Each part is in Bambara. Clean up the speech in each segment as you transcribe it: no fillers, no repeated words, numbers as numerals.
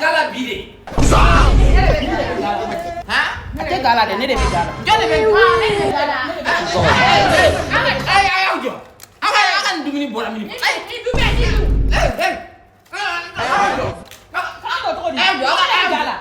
ga la bi de. Han? A tɛ ga la dɛ, ne de bɛ ga la. Jɔn de bɛ? Ah, ne de bɛ ga la. Ayi, ayi, aw jɔ. Aw ka nin dumuni bɔra min? Ayi. Ni dun bɛ ni dun. Ayi, ayi. Aw jɔ. K'an jɔ cogo di? Aw jɔ, aw ka Ne bɛ ga la.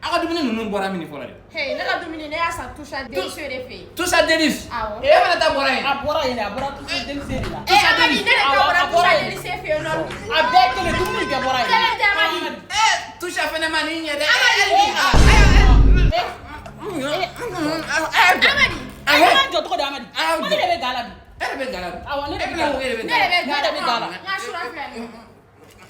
aw ka dumuni ninnu bɔra min fɔlɔ de? Hey, ne ka dumuni, ne y'a san Toucha Delice de fɛ yen. Toucha Delice. Awɔ. E fana ta bɔra yen. A bɔra yen de, a bɔra Toucha Delice de la. Eh, Amadi, ne de ta Awɔ, bɔra a bɔra Toucha yen. Delice fɛ yen nɔ. A bɛɛ kelen, dumuni bɛɛ bɔra yen. Kelen tɛ, Amadi. Eh, Toucha fana ma nin ɲɛ dɛ. Amadi. A y'an jɔ cogo di, Amadi? Aw Ko ne de bɛ ga la bi. E de bɛ ga la bi. Awɔ, ne de E bɛ fana ga ko la. e de bɛ Ne ga de la. bɛ Ne de bɛ ga la. N ka sura filɛ nin ye.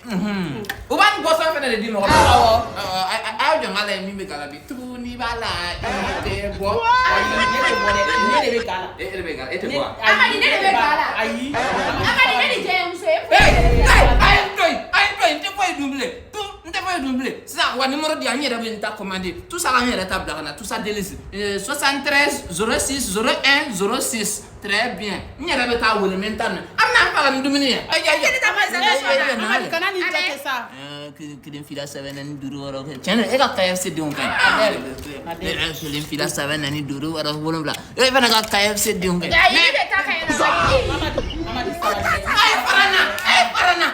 U b'a ni boisson fana de di mɔgɔ ma. Awɔ. A y'aw jɔ n k'a lajɛ min bɛ ga la bi. Tuguni b'a la, i tɛ bɔ. Ne tɛ bɔ dɛ, ne de bɛ ga la. E de bɛ ga la, e tɛ bɔ wa? Amadi, ne de bɛ ga la. Ayi. Amadi, ne de jɛ ye muso ye. Hey, hey, a ye n to yen, a ye n to yen, n tɛ foyi dun bilen. Tu, n tɛ foyi dun bilen. Sisan, wa numéro di yan, n yɛrɛ bɛ n ta commander. Tout ça la, n yɛrɛ ta bila ka na. Tout ça Delice. 73 06 01 06. Très bien. N yɛrɛ bɛ taa wele, n bɛ n ta minɛ. A bɛna n faga ni dumuni ye. Ayi, ayi, ayi. Amadi, kana nin jate sa. 1 2 3 4 5 6. Tiɲɛ na, e ka KFC denw ka ɲi. 1 2 3 4 5 6 7. E fana ka KFC denw ka ɲi. Ayi, ne de ta ka ɲi na. Amadi, Amadi, sabali. A ye fara n na, a ye fara n na.